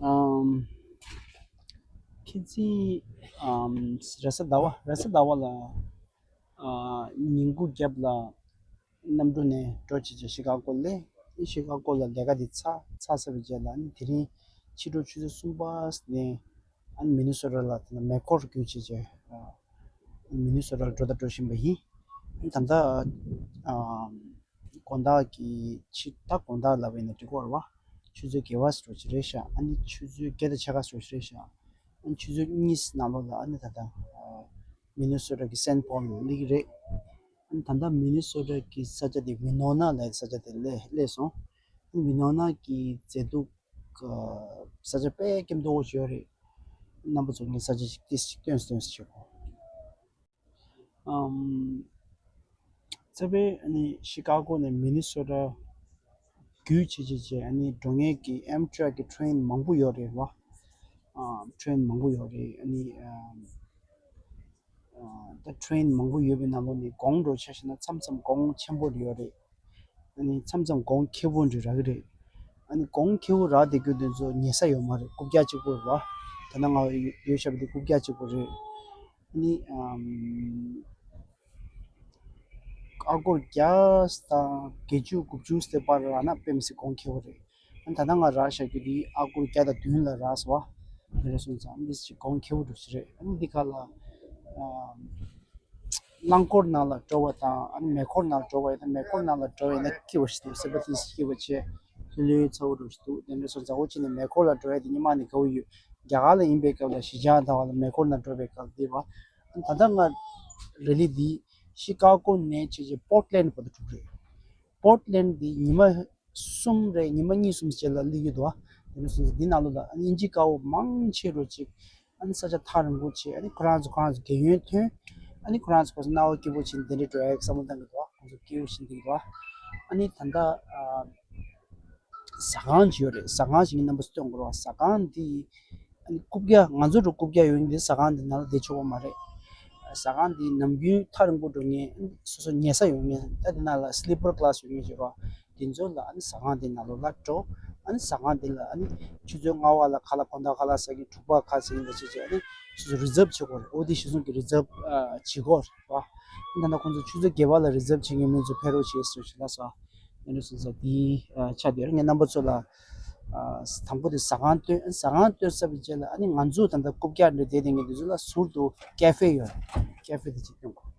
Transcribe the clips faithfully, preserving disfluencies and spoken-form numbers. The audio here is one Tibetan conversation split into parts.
ཨམ། ཁྱེད་ཚོས་ཨམ། རེས་གཟའ་ཟླ་བ་རེས་གཟའ་ཟླ་བ་ལ་ཨ། ཉིན་གུང་རྒྱབ་ལ་གནམ་གྲུ་ནས་འགྲོ་བྱས་བྱས་ཤི་ཀ་གོ་སླེབས། ཤི་ཀ་གོ་ལ་ལས་ཀ་དེ་ཚར་ཚར་ཚར་བའི་རྗེས་ལ་ཨ་ནི་དེ་རིང་ཕྱི་དྲོ་ཆུ་ཚོད་གསུམ་པ་ནས་ཨ་ནི་མི་ནི་སོ་ཊ་ལ་དེ་ནས་མེ་འཁོར་བརྒྱུད་བྱས་བྱས་ཨ། མི་ནི་སོ་ཊ་ལ་འགྲོ་དང་འགྲོ་བཞིན་པ་ཡིན། ཨ་ནི་ད་ལྟ་ཨ། དགོང་དག་གི་ཕྱི་ཟླ་དགོང་དག་ལབ་པ་ཡིན་ན་འགྲིག་གི་རེད་བ། ཆུ་ཚོད་བརྒྱད་པ་ཙམ་ཞིག་རེད་ཤག་ཨ་ནི་ཆུ་ཚོད་བརྒྱད་དང་ཕྱེད་ཀ་ཙམ་ཞིག་རེད་ཤག་ཨ་ནི་ཆུ་ཚོད་གཉིས་ནང་ལོགས་ལ་ཨ་ནི་ད་ལྟ་ཨ། མི་ནི་སོ་ཊ་གི་སེན་ཊི་པོལ་སླེབས་ཀྱི་རེད། ཨ་ནི་ད་ལྟ་མི་ནི་སོ་ཊ་གི་ས་ཆ་དེ་ཝི་ནོ་ན་ལབ་ས་ཆ་དེ་སླེབས་སླེབས་སོང་། ཨ་ནི་ཝི་ནོ་ན་གི་མཛེས་སྡུག་ས་ཆ་དཔེ་སྐྱིད་པོ་ཞིག་ཡོད་རེད། རྣམ་པ་ཚོ་ངས་ས་ཆ་ཞིག་ཏིས་ཞིག་སྟོན་སྟོན་ཞིག་བྱེད་དགོས། ཨམ། ཚ་བའི་ཨ་ནི་ཤི་ཀ་གོ་ནས་མི་ནི་སོ་ཊ་བརྒྱུད་བྱས་བྱས་བྱས་ཨ་ནི་འགྲོ་མཁན་གྱི་ཨེམ་ཊྲེག་གི་ཊེན་མང་པོ་ཡོད་རེད་བ། ཨམ། ཊེན་མང་པོ་ཡོད་རེད། ཨ་ནི་ཨམ། ཨ། ད་ཊེན་མང་པོ་ཡོད་པའི་ནང་ལོགས་ནས་གོང་འགྲོ་ཆ་བཞག་ན་མཚམས་མཚམས་གོང་ཆེན་པོ་རེ་ཡོད་རེད། ཨ་ནི་མཚམས་མཚམས་གོང་ཁེ་པོ་འདྲ་རག་གི་རེད། ཨ་ནི་གོང་ཁེ་པོ་རག་བསྡད་རྒྱུ་དེ་ཚོ་ཉལ་ས་ཡོད་མ་རེད། རྐུབ་བཀྱག་གཅིག་པོ་རེད་བ། ད་ནང་ང་ཡོད་བཞག་པ་དེ་རྐུབ་བཀྱག་གཅིག་པོ་རེད། ཨ་ནི་ཨམ། ཨ་སྒོར་བརྒྱ་དང་བརྒྱད་ཅུ་དགུ་བཅུ་དེ་བར་རག་ན་དཔེ་མི་སྲིད་གོང་ཁེ་པོ་རེད། ཨ་ནི་ད་ལྟ་ང་རག་བཞག་རྒྱུ་དེ་ཨ་སྒོར་བརྒྱ་དང་བདུན་ལ་རག་སོང་བ། དེ་འདྲ་སོང་ཙང་ཨ་ནི་ཅིག་གོང་ཁེ་པོ་འདྲ་ཞིག་རེད། ཨ་ནི་འདི་ག་ལ་ཨམ། རླངས་འཁོར་ནང་ལ་འགྲོ་བ་དང་ཨ་ནི་མེ་འཁོར་ནང་འགྲོ་བ་ཡིན་ན་མེ་འཁོར་ནང་ལ་འགྲོ་བ་ཡིན་ན་སྐྱིད་པ་ཞིག་འདུག་སེམས་པ་ཏོག་ཙམ་སྐྱིད་པ་བྱས་ལྷོད་ལྷོད་ཚ་པོ་འདྲ་ཞིག་འདུག་དེ་འདྲ་སོང་ཙང་འོ་ཅི་ནས་མེ་འཁོར་ལ་འགྲོ་ཡ་དེ་སྔོན་མ་ནས་དགའ་པོ་ཡོད། རྒྱ་གར་ལ་ཡིན་པའི་སྐབས་ལ་གཞིས་ཆགས་དང་བ་ལ་མེ་འཁོར་ནང་འགྲོ་བའི་སྐབས་འདི་བ། ད་ལྟ་ང་རེ་ལི་འདི་ཤི་ཀ་གོ་ནས་བྱས་བྱས་པོར་ཊི་ལེན་ཌི་བར་དུ་འགྲོ་གི་རེད། པོར་ཊི་ལེན་ཌི་འདི་ཉི་མ་གསུམ་རེ་ཉི་མ་གཉིས་གསུམ་རྗེས་ལ་སླེབས་ཀྱི་འདུག་ཨ། དེ་ནས་སོང་ཙང་འདི་ནང་ལོགས་ལ་ཨ་ནི་དབྱིན་ཇི་དཀར་པོ་མང་ཆེ་རུ་ཅིག་ཨ་ནི་ས་ཆ་ཐག་རིང་པོ་ཆེ་ཨ་ནི་ཁོ་རང་ཚོ་ཁོ་རང་ཚོ་རྒན་ཡོལ་ཐོན། ཨ་ནི་ཁོ་རང་ཚོ་ཁོ་ཚོ་སྣང་བ་སྐྱིད་པོ་བྱས་ནས་དེ་འདྲ་འགྲོ་ཡག་བསམ་བློ་བཏང་གི་འདུག་ཁོ་ཚོ་སྐྱིད་པོ་བྱས་ནས་འདུག་ཨ་ནི་ད་ལྟ་ཨ། ཟ་ཁང་ཅིག་ཡོད་རེད། ཟ་ཁང་ཞིག་ངས་རྣམ་པ་ཚོ་སྟོན་དགོས་རེད་བ། ཟ་ཁང་འདི་ཨ་ནི་རྐུབ་བཀྱག་ང་ཚོ་འདྲ་རྐུབ་བཀྱག་ཡོད་མཁན་འདི་ཟ་ཁང་འདི་ནང་ལ་བསྡད་ཆོག་གི་མ་རེད། ཟ་ཁང་འདི་ནམ་རྒྱུན་ཐག་རིང་པོ་འགྲོ་མཁན་སོ་སོ་ཉལ་ས་ཡོད་མཁན་ད་འདི་ནང་ལ་སི་ལི་པར་ཀ་ལཱ་སི་ཡོད་མཁན་ཅིག་རེད་བ། དེ་ཚོ་ལ་ཨ་ནི་ཟ་ཁང་དེ་ནང་ལོགས་ལ་འགྲོ། ཨ་ནི་ཟ་ཁང་དེ་ལ་ཨ་ནི་ཆུ་ཚོད་ལྔ་པ་ལ་ཁ་ལག་དགོང་དག་ཁ་ལག་ཟ་གི་དྲུག་པ་ཁ་ཟ་གི་འདྲ་བྱས་བྱས་ཨ་ནི་སོ་སོ་རི་ཛབ་བྱེད་དགོས་རེད། འོ་དེ་གཞི་བཟུང་གི་རི་ཛབ་ཨ་བྱེད་དགོས་རེད་བ། ཨ་ནི་ད་ལྟ་ཁོང་ཚོ་ཆུ་ཚོད་བརྒྱད་པ་ལ་རི་ཛབ་བྱེད་མཁན་མི་ཚོ་ཕེབས་རོགས་བྱེད་ཟེར་ཞུ་ལ་སོ། ཨ་ནི་སོ་སོ་དེའི་ཨ་ཆ་དེར་ངས་རྣམ་པ་ཚོ་ལ་ཨ་དང་པོ་དེ་ཟ་ཁང་སྟོན། ཟ་ཁང་སྟོན་ཚར་བའི་རྗེས་ལ་ཨ་ནི་ང་ཚོ་ད་ལྟ་རྐུབ་བཀྱག་འདྲ་བསྡད་བསྡད་མཁན་དེ་ཚོ་ལ་ཟུར་དུ་ཀེ་ཧྥེ་ཡོད་རེད། ཀེ་ཧྥེ་དེ་ཅིག་སྟོན་དགོས།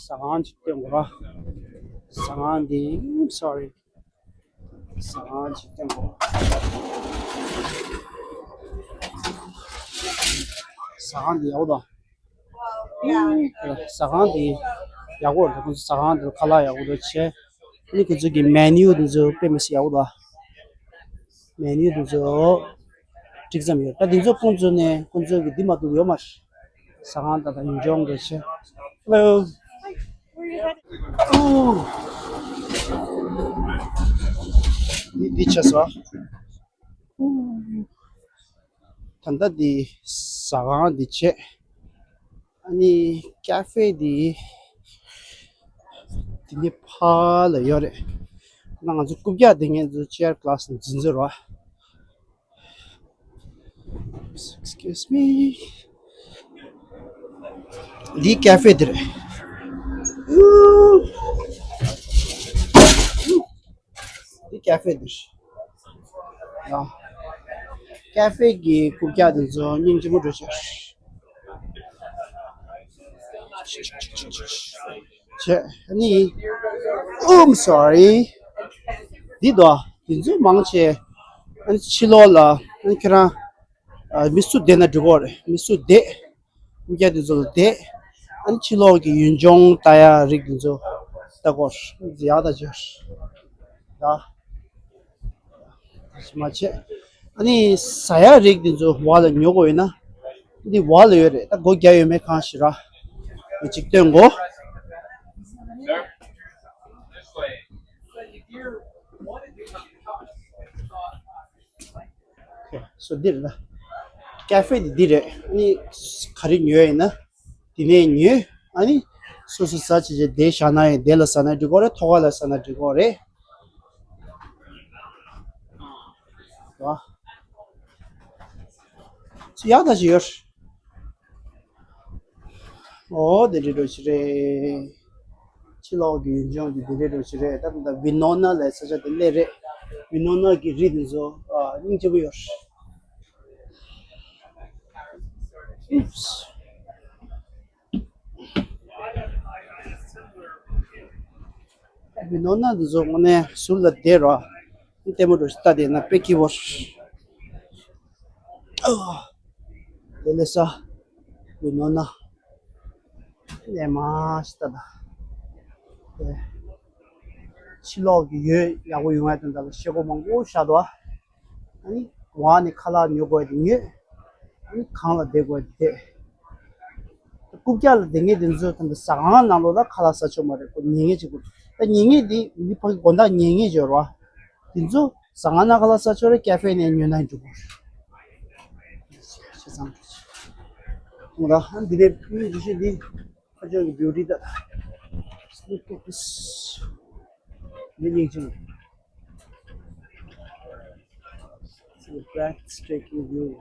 ཟ་ཁང་ཅིག་སྟོན་དགོས་ར། ཟ་ཁང་འདི་སོ་རི། ཟ་ཁང་ཅིག་སྟོན་དགོས། ཟ་ཁང་འདི་ཡག་པོ་འདུག་ཟ་ཁང་འདི་ཡག་པོ་རེད། ཁོང་ཚོ་ཟ་ཁང་འདི་ཁ་ལག་ཡག་པོ་འདུག་བྱས། ཨ་ནི་ཁོང་ཚོ་གི་མེ་ནིའུ་འདི་ཚོ་དཔེ་མི་སྲིད་ཡག་པོ་འདུག་མེ་ནིའུ་དེ་ཚོ་འགྲིག་ཙམ་ཡོད། ད་དེ་ཚོ་ཁོང་ཚོ་ནས་ཁོང་ཚོ་གི་འདི་མ་གཏོགས་ཡོད་མ་རེད། ཟ་ཁང་དང་ད་ཡུལ་ལྗོངས་འགྲོ་ཆེ། Hello. འདི་འདི་ཆ་ས། ད་ལྟ་འདི་ཟ་ཁང་འདི་བྱས། ཨ་ནི་ཀ་ཧྥེ་འདི་འདི་ནི་ཕ་ལ་ཡོད་རེད། ང་ཚོ་རྐུབ་བཀྱག་དེ་ངས་ཚོ་ཅེར་ཀ་ལཱ་སི་འཛིན་ཚོད་རོ། Excuse me. འདི་ཀ་ཧྥེ་འདི་རེད། འདི་ཀ་ཧྥེ་འདི་རེད། ཡ། ཀ་ཧྥེ་གི་རྐུབ་བཀྱག་འདི་ཚོ་སྙིང་རྗེ་མོ་འགྲོ་ཤག་བྱས། ཨ་ནི། Oh, I'm sorry. འདི་དོ། འདི་ཚོ་མང་ཆེ། ཨ་ནི་ཕྱི་ལོགས་ལ། ཨ་ནི་ཁྱེད་རང་། ཨ། མི་སུ་བསྡད་ན་འགྲིག་གོ་རེད། མི་སུ་བསྡད། རྐུབ་བཀྱག་འདི་ཚོ་ལ་བསྡད། ཨ་ནི་ཕྱི་ལོགས་ཀྱི་ཡུལ་ལྗོངས་ལྟ་ཡ་རིགས་འདི་ཚོ་ལྟ་གོ་རེད། ཡག་ད་ཅེར། ཡ། མ་བྱེད། ཨ་ནི་ཟ་ཡ་རིགས་འདི་ཚོ་བ་ལ་ཉོ་དགོས་ཡོད་ན། འདི་བ་ལ་ཡོད་རེད། ད་སྒོ་རྒྱག་ཡོད་མེད་གང་ཤེས་ར། མི་གཅིག་སྟོན་གོ། སོ་འདིར་ལ། ཀ་ཧྥེ་འདི་འདི་རེད། ཨ་ནི་ག་རེ་ཉོ་ཡ་ཡིན་ན། འདི་ནས་ཉོས། ཨ་ནི། སོ་སོ་ཟ་བྱེད་བྱེད་དེ་བཞག་ན་ཡང་དེ་ལ་ཟ་ན་འགྲིག་གོ་རེད། ཐོག་ཁ་ལ་ཟ་ན་འགྲིག་གོ་རེད། ཡག་ད་ཅི་ཡོད། ཨོ་དེ་འདྲའི་འགྲོ་ཞིག་རེད། ཕྱི་ལོགས་ཀྱི་ཡུལ་ལྗོངས་ཀྱི་དེ་འདྲའི་འགྲོ་ཞིག་རེད། ད་ད་ལྟ་ཝི་ནོ་ན་ལ་ས་ཆ་དེ་སླེབས་རེད། ཝི་ནོ་ན་གི་རི་དེ་ཚོ་ཨ་སྙིང་རྗེ་པོ་ཡོད། Oops. ཝི་ནོ་ན་དེ་ཚོ་དངོས་གནས་ཟུར་ལ་བསྡད་རོགས། ལྟད་མོ་འདྲ་ཞིག་ལྟ་བསྡད་ན་དཔེ་སྐྱིད་པོ། དེ་ལས་ས་ཝི་ནོ་ན་ལས་མ་ཞིག་ལྟ་ད། དེ་ཕྱི་ལོགས་ཀྱི་ཡོད་ཡག་པོ་ཡོང་ཡ་དེ་འདྲ་ལ་ཤེལ་སྒོ་མང་པོ་བཞག་འདུག་ཨ་ནི་འོག་ནས་ཁ་ལག་ཉོ་དགོས་དེ་ཉོས། ཨ་ནི་གང་ལ་བསྡད་དགོས་དེ་བསྡད། རྐུབ་བཀྱག་ལ་བསྡད་མཁན་དེ་ཚོ་ད་ལྟ་ཟ་ཁང་ནང་ལོགས་ལ་ཁ་ལག་ཟ་ཆོག་མ་རེད། ཁོ་ཉལ་མཁན་ཅིག་དགོས། ད་ཉལ་མཁན་དེ་མི་ཕ་གི་དགོང་དག་ཉལ་མཁན་ཅིག་ཡོད་རེད་བ། དེ་ཚོ་ཟ་ཁང་ནང་ཁ་ལག་ཟ་ཆོག་རེད། ཀ་ཧྥེ་ནས་ཉོས་ན་འགྲིག་གོ། ཞེ་ཙང་། ང་ལ་འདི་ནས་མི་འདུ་ཤེས་འདི། ཁ་ཕྱོགས་ཀྱི་བིའུ་ཊི་ད། Look at this. Amazing. It's a breathtaking view.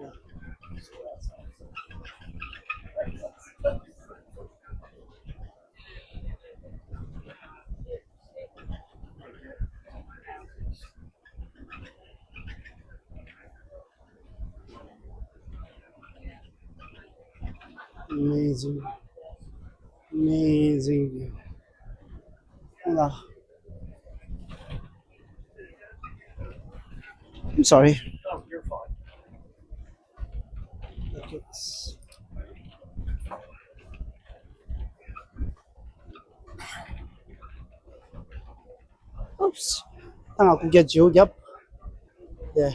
Amazing. Amazing view. Wow. I'm sorry. Oh, you're fine. Okay. Oops. ད་ང་རྐུབ་བཀྱག་བརྗེ་པོ་བརྒྱབ། ཡེ།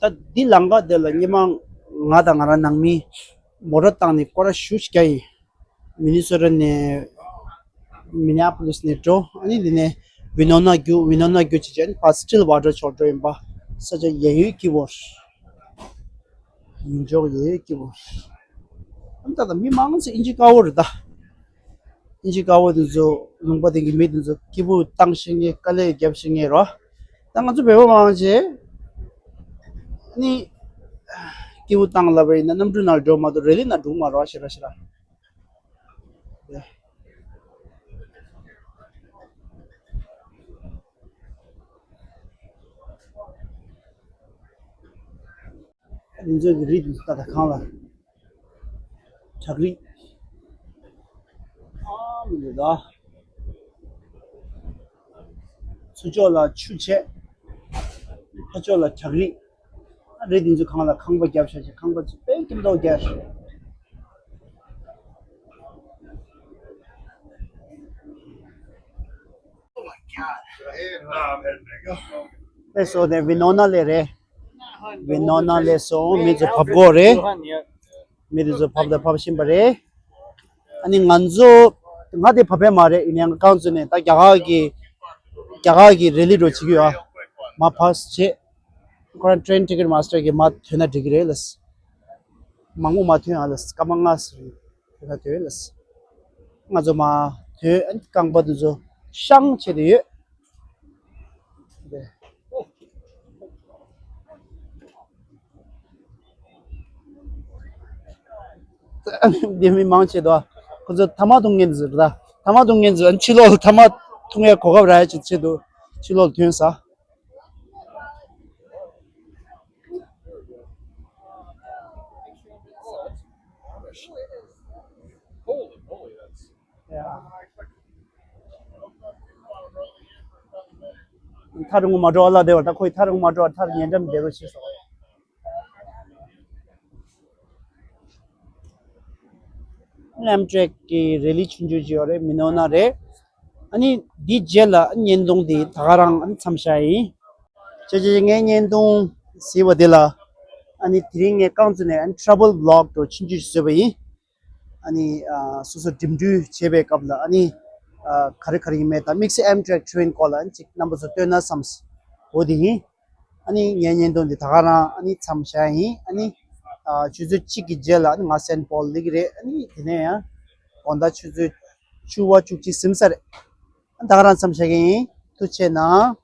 ད་འདི་ལམ་ཁ་དེ་ལ་སྔོན་མ་ང་དང་ང་རང་ནང་མི་མོ་ཊ་བཏང་ནས་སྐོར་ར་ཞེ་པོ་ཅིག་བརྒྱབ་ཡིན། མི་ནི་སོ་ཊ་ནས་མི་ནི་ཨ་པོ་ལིས་ནས་འགྲོ། ཨ་ནི་འདི་ནས་ཝི་ནོ་ན་རྒྱུག་ཝི་ནོ་ན་རྒྱུག་བྱས་བྱས་ཨ་ནི་ཕར་སི་ཊིལ་ཝ་ཊར་ཕྱོགས་འགྲོ་ཡིན་པ། ས་ཆ་ཡ་ཡོད་སྐྱིད་པོ། ཡུལ་ལྗོངས་ཡོད་སྐྱིད་པོ། ཨ་ནི་ད་ལྟ་མི་མང་ཆེ་དབྱིན་ཇི་དཀར་པོ་རེད་ད། དབྱིན་ཇི་དཀར་པོ་དེ་ཚོ་ལུང་པ་དེ་གི་མི་དེ་ཚོ་སྐྱིད་པོ་བཏང་ཤེས་མཁན་དཀའ་ལས་རྒྱབ་ཤེས་མཁན་རོ། ད་ང་ཚོ་བོད་པ་མང་ཆེ་ནི་སྐྱིད་པོ་བཏང་ལབ་པ་ཡིན་ན་གནམ་གྲུ་ནང་འགྲོ་མ་གཏོགས་རེ་ལི་ནང་འགྲོ་མ་རོ། ཞེ་དྲག་ཞེ་དྲག་འདི་ཚོ་གི་རི་འདི་ཚོ་ད་ལྟ་གང་ལ། བྲག་རི། ཨ་མི་འདུག་ད། ཚུར་ཕྱོགས་ལ་ཆུ་བྱས། ཕར་ཕྱོགས་ལ་བྲག་རི། ཨ་རི་འདི་ཚོ་གང་ལ་ཁང་པ་བརྒྱབ་བཞག་ཅིག་ཁང་པ་ཚོ་དཔེ་སྐྱིད་མདོག་རྒྱག་ཨེ་སོ་དེ་ཝི་ནོ་ན་ལས་རེད། ཝི་ནོ་ན་ལས་སོང་མི་ཚོ་བབས་གོ་རེད། མི་དེ་ཚོ་བབས་དང་བབས་བཞིན་པ་རེད། ཨ་ནི་ང་ཚོ་ང་དེ་བབས་པས་མ་རེད། ཡིན་ནའང་རྐང་བཙུགས་ནས་ད་རྒྱ་གར་གྱི་རྒྱ་གར་གྱི་རེ་ལི་འགྲོ་བྱེད་ཀྱི་ཡོད། མ་ཕར་བྱེད། ཁོ་རང་ཊེན་ཊི་ཀེ་ཊི་མ་སི་ཊར་གྱིས་མར་ཐོན་ན་འགྲིག་གི་རེད་ལབ། མང་པོ་མ་ཐོན་ཨ་ལབ། སྐར་མ་ལྔ་ཙམ་ཐོན་ན་ཐོན་ལབ། ང་ཚོ་མར་ཐོན། ཨ་ནི་རྐང་པ་དེ་ཚོ་བཤང་བྱས་ཏེ་ཡོད། ཨ་ནི་འདི་མི་མང་ཆེ་འདུག་ཁོ་ཚོ་ཐ་མག་འཐུང་མཁན་ཟེར་ད། ཐ་མག་འཐུང་མཁན་ཚོ་ཨ་ནི་ཕྱི་ལོགས་ལ་ཐ་མག་འཐུང་ཡ་གོ་སྐབས་རག་ཡ་ཆེད་དུ་ཕྱི་ལོགས་ལ་ཐོན་ས། ཐག་རིང་པོ་མ་འགྲོ་བ་ལ་བདེ་བ་ད། ཁོས་ཐག་རིང་པོ་མ་འགྲོ་བ་ཐག་ཉེ་འགྲམ་བསྡད་རོགས་བྱས་སོང་། ཨེམ་ཊྲེག་གི་རེ་ལི་ཆུང་ཆུང་ཅིག་ཡོད་རེད། མི་ནོ་ན་རེད། ཨ་ནི་འདི་རྗེས་ལ་བརྙན་ཐུང་འདི་ད་ག་རང་ཨ་ནི་མཚམས་བཞག་ཡིན། བྱས་བྱས་ངས་བརྙན་ཐུང་གཟིགས་པ་འདི་ལ་ཨ་ནི་དེ་རིང་ངས་རྐང་བཙུགས་ནས་ཨ་ནི་ཊྲ་ཝལ་བི་ལོག་འདྲ་ཆུང་ཆུང་ཞིག་བཟོས་པ་ཡིན། ཨ་ནི་ཨ་སོ་སོ་འགྲིམ་འགྲུལ་བྱེད་པའི་སྐབས་ལ་ཨ་ནི་ཨ་ག་རེ་ག་རེ་ཡིན་མེད་དང་དམིགས་བསལ་ཨེམ་ཊྲེག་ཊེན་སྐོར་ལ་ཨ་ནི་ཅིག་རྣམ་པ་ཚོ་སྟོན་ན་བསམས། འོ་དེ་ཡིན། ཨ་ནི་ངའི་བརྙན་ཐུང་འདི་ད་ག་རང་ཨ་ནི་མཚམས་བཞག་ཡིན། ཨ་ནི་ ཨ་ཆུ་ཚོད་གཅིག་གི་རྗེས་ལ་ང་སེན་པོལ་སླེབས་ཀྱི་རེད། ཨ་ནི་དེ་ནས་ཡང་དགོང་དག་ཆུ་ཚོད་བཅུ་པ་བཅུ་གཅིག་ཟིན་ས་རེད། ད་ག་རང་མཚམས་བཞག་གི་ཡིན། ཐུགས་རྗེ་གནང་།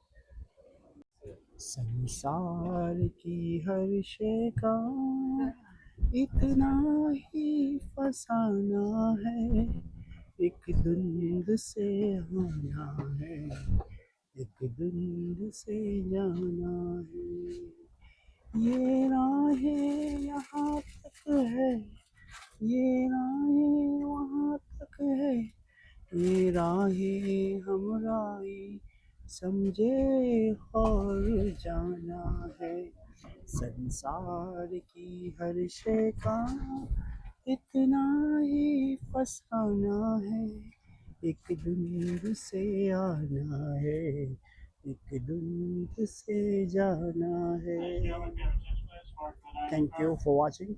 संसार की हर शय का इतना ही फसाना है, एक धुंध से आना है, एक धुंध से जाना है। ये राहें यहाँ तक है, ये राहें वहाँ तक है, ये राहें हमराही समझे और जाना है। संसार की हर शय का इतना ही फसाना है, एक धुंध से आना है, एक धुंध से जाना है। Thank you for watching.